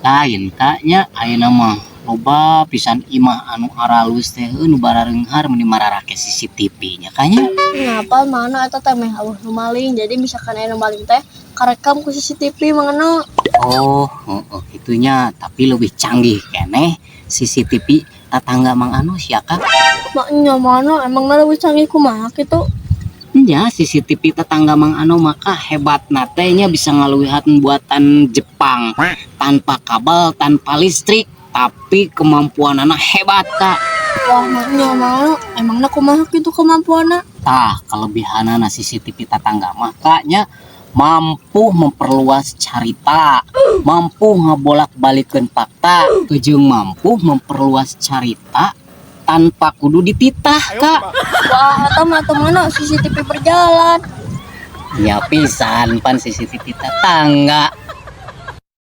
Lain, Kak, nya ayeuna mah loba pisan imah anu aralus teh, heuh, nu barareunghar meni mararake CCTV nya, Kak, nya. Ngapa mana eta teh meh euweuh nu maling. Jadi misalkan aya nu maling teh karekam ku CCTV, Mang Eno. Oh, heeh, kitu nya, tapi lebih canggih keneh CCTV tatangga Mang Ano sia, Kak. Maknya mana emangna lebih canggih kumaha kitu? Nya CCTV tetangga Mang Ano maka hebat teh nya, bisa ngaluwihan buatan Jepang, tanpa kabel, tanpa listrik, tapi kemampuanana hebat, Kak. Wah, maknya mana emangna kumaha kitu kemampuanna? Tah, kelebihanana CCTV tetangga mah, Kak, nya mampu memperluas carita, mampu ngabolak-balikeun fakta, jeung mampu memperluas carita tanpa kudu dititah, Kak. Wah, eta mah teu mana CCTV berjalan. Ya pisan pan CCTV tetangga.